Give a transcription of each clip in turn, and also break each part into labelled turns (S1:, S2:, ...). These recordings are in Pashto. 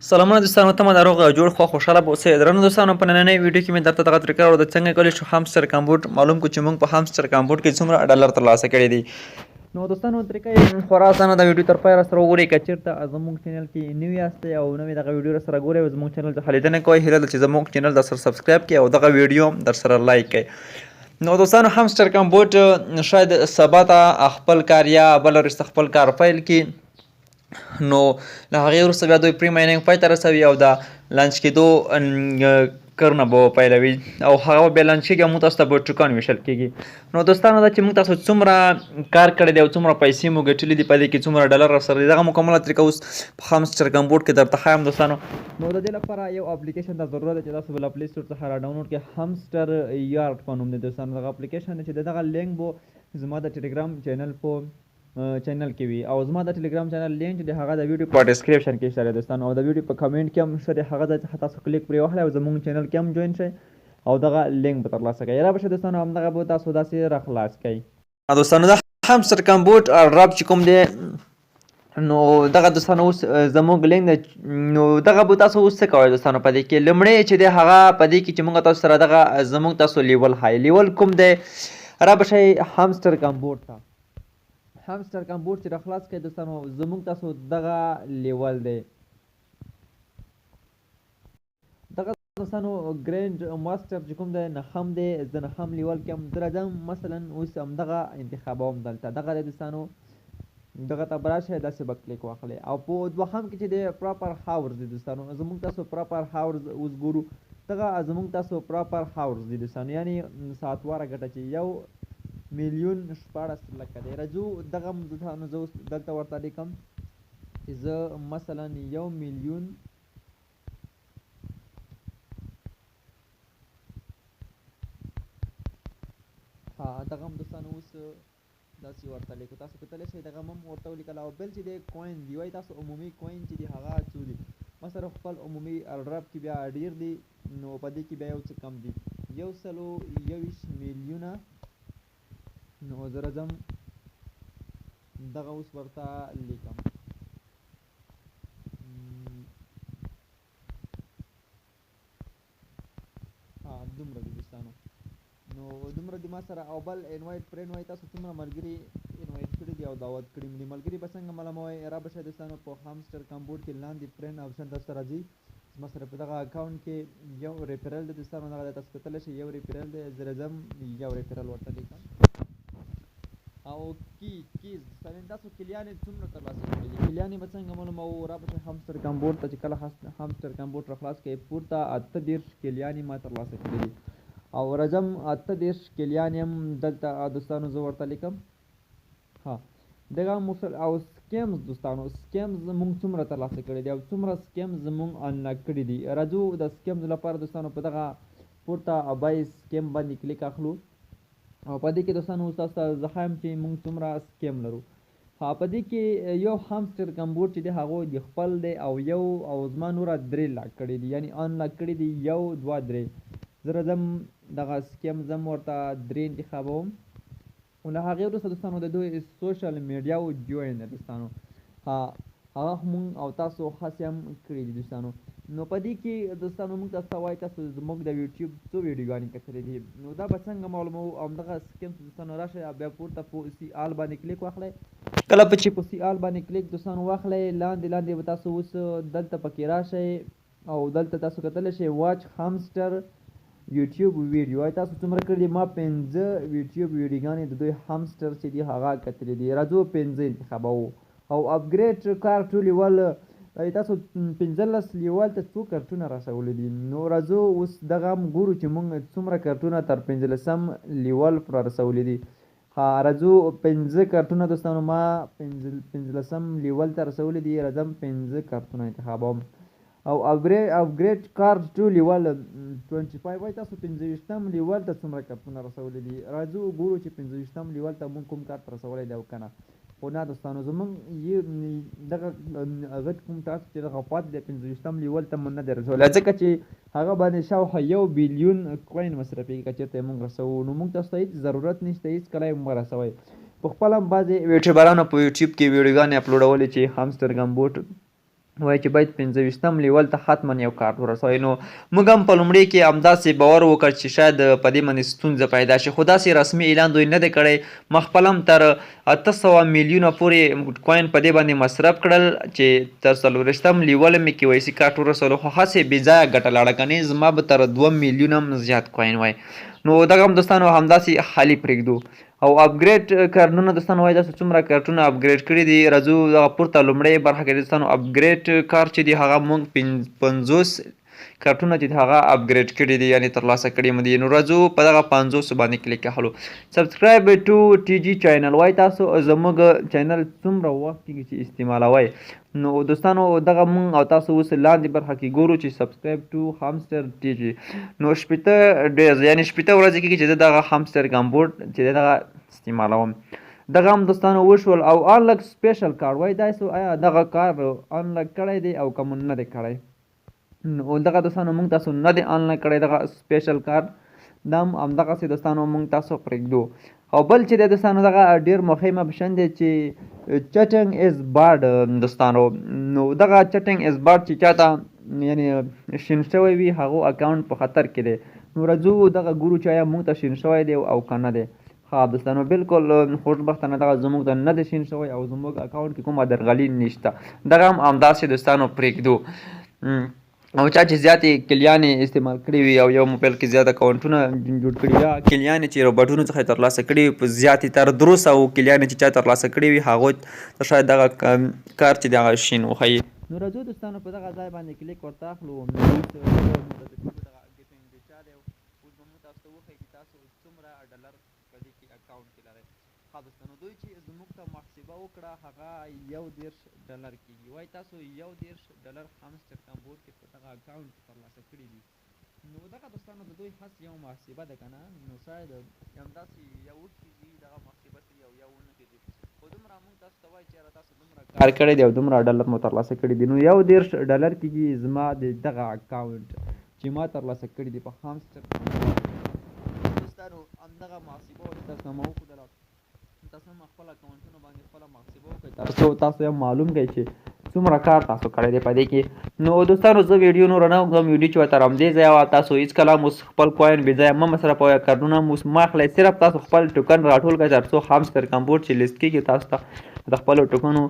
S1: سلامونه دوستانو، تمه ده روغ او جوړ، خو خوشاله به اوسئ. درنو دوستانو، په نننۍ ویډیو کې مې درته دغه طریقه راوړه څنګه کولی شو همستر کمبوټ معلوم کړو چې موږ په همستر کمبوټ کې څومره ډالر ترلاسه کړي دي. نو دوستانو، طریقه یې خورا اسانه ده، ویډیو تر پایه راسره وګورئ. که چېرته زموږ چینل کې نوي یاستئ او نوې دغه ویډیو راسره ګورئ او زموږ چینل څخه لیدنه کوئ، هیله ده چې زموږ چینل در سره سبسکرایب کړئ او دغه ویډیو در سره لایک کړئ. نو دوستانو، همستر کمبوټ شاید سبا ته خپل کار یا بله ورځ خپل کار پیل کړي. نو له هغې وروسته بیا دوی پری مایننګ پای ته رسوي او د لانچ کېدو کارونه به پیلوي او هغه به بیا لانچ کېږي او موږ تاسو ته به ټوکن ویشل کېږي. نو دوستانو، دا چې موږ تاسو څومره کار کړی دی او څومره پیسې مو ګټلې دي، په دې کې څومره ډالر راسره دي، دغه مکمله طریقه اوس په همسټر کمبورډ کې درته ښایم. دوستانو، نو د دې لپاره یو اپلیکیشن ته ضرورت دی چې تاسو به له پلی سټور څخه را ډاونلوډ کړئ. همسټر یارډ په نوم دی دوستانو دغه اپلیکیشن دی، چې دغه لینک به زما د ټلګرام چینل په چینل کې وي او زما د ټلګرام چینل لینک چې د هغه د ویډیو په ډیسکریپشن کې شته دوستانو او د ویډیو په کمنټ کې هم شته دی. هغه ځای څخه تاسو کلیک پرې وهلی او زموږ چینل کې هم جوین شئ او دغه لینک به ترلاسه کړئ. را به شئ دوستانو، همدغه به تاسو داسې راخلاص کړئ. دوستانو، دا همستر کمبوټ رب چې کوم دی، نو دغه دوستانو اوس زموږ لینک دی. نو دغه به تاسو اوس څه کوئ دوستانو؟ په دې کې لومړی چې دی هغه په دې کې چې موږ تاسو سره دغه زموږ تاسو لیول های لیول کوم دی، را به شئ همستر کمبوټ ته. همستر کمبوټ چې راخلاص کړئ دوستانو، زموږ تاسو دغه لیول دی. دغه دوستانو ګرینډ ماستر چې کوم دی، نهم دی، زه نهم لیول کې یم. زه راځم مثلا اوس همدغه انتخابوم، دلته دغه دی دوستانو، دغه ته به راشئ، داسې به کلیک واخلئ. او په دوهم کې چې دی پراپر هاورز دی دوستانو، زموږ تاسو پراپر هاورز اوس ګورو. دغه زموږ تاسو پراپر هاورز دی دوستانو، یعنی ساعتواره ګټه چې 1,016,000 دی. راځو دغه دوستانو، زه اوس دلته ورته لیکم چې زه مثلا 1 میلیون، ها، دغه هم دوستانو اوس داسې ورته لیکو، تاسو کتلی شئ، دغه هم ورته ولیکل. او بل چې دی کوین دی، وایي تاسو عمومي کوین چې دی هغه څو دي. ما سره خپل عمومي ډرپ کې بیا ډیر دي، نو په دې کې بیا یو څه کم دي، 121 میلیونه. نو زه راځم دغه اوس ورته لیکم. ها، دومره دي دوستانو، نو دومره دي ما سره. او بل انوایټ فرند، وایي تاسو څومره ملګري انوایټ کړي دي او دعوت کړي دي. ملګري به څنګه معلوموئ؟ را به شئ دوستانو، په همستر کمبورډ کې لاندې فرند آپشن تاسو ته راځي. زما سره په دغه اکاونټ کې یو ریفرل دی دوستانو، دغه تاسو کتلی شئ، یو ریفرل دی. زه راځم یو ریفرل ورته لیکم. او کی کیز دوستانو، تاسو کلیانې څومره ترلاسه کړي دي؟ کلیانې به څنګه معلوموو؟ را به شئ همستر کمبورډ ته، چې کله همستر کمبورډ را خلاص کړئ، پورته 38 کلیانې ما ترلاسه کړي دي او راځم 38 کلیانې هم دلته دوستانو زه ورته لیکم. ها، دغه موصل. او سکیمز دوستانو، سکیمز مونږ څومره ترلاسه کړي دي او څومره سکیمز مونږ انلاک کړي دي؟ راځو د سکیمز لپاره دوستانو په دغه پورته بای سکیم باندې کلیک اخلو او په دې کې دوستانو اوس تاسو ته زه ښایم چې مونږ څومره سکیم لرو. ها، په دې کې یو همستر کمبورډ چې دی هغه د خپل دی او یو او زما نوره درې لاک کړي دي، یعنی انلاک کړي دي، یو، دوه، درې. زه راځم دغه سکیم زم ورته درې انتخابوم. او له هغې وروسته دوستانو د دوی سوشل میډیا او جوین دی دوستانو، ها، هغه خو مونږ او تاسو هسې هم کړي دي دوستانو. نو په دې کې دوستانو مونږ تاسو ته وایي تاسو زموږ د یوټیوب څو ویډیوګانې کتلې دي؟ نو دا به څنګه معلوموو؟ او همدغه سکیم دوستانو راشئ او بیا پورته په سی آل باندې کلیک واخلئ. کله په چې په سی آل باندې کلیک دوستانو واخلئ، لاندې لاندې به تاسو اوس دلته پکې راشئ او دلته تاسو کتلی شئ واچ همسټر یوټیوب ویډیو. آی تاسو څومره کړي دي؟ ما 5 یوټیوب ویډیوګانې د دوی همسټر چې دي هغه کتلې دي. راځو 5 انتخابوو. او اپګریډ کار ټو لیول، تاسو 15 لیول ته څو کارتونه رسولي دي؟ نو راځو اوس دغه هم ګورو چې مونږ څومره کارتونه تر 15 لیول پر رسولي دي. ها، راځو 5 کارتونه دوستانو ما 15 لیول ته رسولي دي. راځم 5 کارتونه انتخابوم. او اپګریډ کارت ټو لیول 25، وای تاسو 25 لیول ته څومره کارتونه رسولي دي؟ راځو ګورو چې 25 لیول ته مونږ کوم کارت رسولی دی او که نه. خو نه دوستانو، زمونږ یې دغه غټ کوم ټاسک چې دغه پاتې دی، 25 لیول ته مونږ نه دی رسولی، ځکه چې هغه باندې شاوخوا 1 بیلیون کوین مصرفېږي. که چېرته یې مونږ رسوو، نو مونږ تاسو ته هېڅ ضرورت نشته، هېڅکله یې مه رسوئ. په خپله هم بعضې یوټیوبرانو په یوټیوب کې ویډیوګانې اپلوډولې چې همستر ګمبوټ وایي چې باید 25 لیول ته حتما یو کارت ورسوي. نو موږ هم په لومړي کې همداسې باور وکړ چې شاید په دې باندې ستونزه پیدا شي، خو داسې رسمي اعلان دوی نه دی کړی. ما خپل هم تر 800 میلیونه پورې coin په دې باندې مصرف کړل چې تر 24 لیول مې KYC کارت ورسولو، خو هسې بې ځایه ګټه لاړه، کنې زما به تر 2 میلیونه هم زیات coin وای. نو دغه هم دوستانو همداسې خالي پرېږدو. او upgrade کارتونه دوستانو وایي تاسو څومره کارتونه upgrade کړي دي. راځو دغه پورته لومړۍ برخه کې دوستانو upgrade کارت چې دي هغه موږ 50 کارتونه چې هغه upgrade کړي دي، یعنی ترلاسه کړي مو دي. نو راځو په دغه 50 باندې کلیک اخلو. Subscribe to TG channel وایي تاسو زموږ channel څومره وخت کېږي چې استعمالوئ. نو دوستانو دغه مونږ او تاسو اوس لاندې برخه کې ګورو چې subscribe to Hamster TG. نو 60 days یعنی 60 ورځې کېږي چې زه دغه Hamster Kombat چې دغه استعمالوم. دغه هم دوستانو وشول. او unlock special card وایي تاسو آیا دغه کار unlock کړی دی او که مو نه دی کړی. نو دغه دوستانو مونږ تاسو نه دی unlock کړی دغه special card، دا هم همدغسې دوستانو مونږ تاسو پرېږدو. او بل چې دی دوستانو دغه ډېر مهم option دی چې chatting is bad دوستانو. نو دغه chatting is bad چې چاته یعنی شین شوی وي هغو account په خطر کې دی. نو راځو دغه ګورو چې آیا مونږ ته شین شوی دی او که نه دی. ښه دوستانو بالکل خوشبختانه دغه زموږ ته نه دی شین شوی او زموږ account کې کومه درغلي نشته. دغه هم همداسې دوستانو پرېږدو. او چا چې زیاتې کلیانې استعمال کړې وي او یو موبایل کې زیات اکاونټونه جوړ کړي یا کلیانې چې روبوټونو څخه یې ترلاسه کړې وي په زیاتې تر 300 کلیانې چې چا ترلاسه کړې وي هغو ته شاید دغه کار چې دغه شین وښیي. نو راځو دوستانو په دغه ځای باندې کلیک ورته اخلو. نو اوس دغه getting data دی، اوس به موږ تاسو ته وښیي چې تاسو څومره ډالر په دې کې account کې لرئ. ښه دوستانو دوی چې زموږ ته محاسبه وکړه هغه 31 ډالر کېږي. وایي تاسو 31 ډالر Hamster Kombat کې په دغه account کې ترلاسه کړي دي. نو دغه دوستانو د دوی هسې یو محاسبه ده که نه، نو شاید همداسې یا وخېژي دغه محاسبه سي او یا ونه خېژي، خو دومره موږ تاسو ته وایي چې یاره تاسو دومره کار کړی دی او دومره ډالر مو ترلاسه کړي دي. نو 31 ډالر کېږي زما د دغه account چې ما ترلاسه کړي دي په Hamster Kombat. دوستانو همدغه محاسبه وه چې تاسو ته ما وښودله. تاسو هم خپل اکاونټونو باندې خپله محاسبه وکړئ تر څو تاسو یې معلوم کړئ چې څومره کار تاسو کړی دی په دې کې. نو دوستانو زه ویډیو نوره نه اوږدوم، ویډیو چې تر همدې ځایه وه. تاسو هېڅکله هم اوس خپل coin بې ځایه مه مصرفوئ، کارډونه هم اوس مه اخلئ، صرف تاسو خپل ټوکن راټول کړئ تر څو Hamster Kombat چې list کېږي تاسو ته د خپلو ټوکنو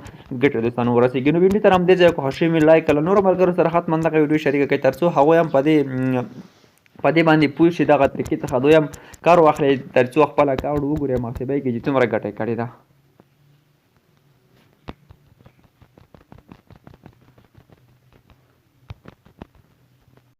S1: ګټه دوستانو ورسېږي. نو ویډیو تر همدې ځایه که خوښ مې like کړه، نورو ملګرو سره حتما دغه ویډیو شریکه کړئ تر څو هغوی هم په دې باندې پوه شي، دغه طریقې څخه دوی هم کار واخلي تر څو خپل account وګوري محاسبه یې کړي چې څومره ګټه یې کړې ده.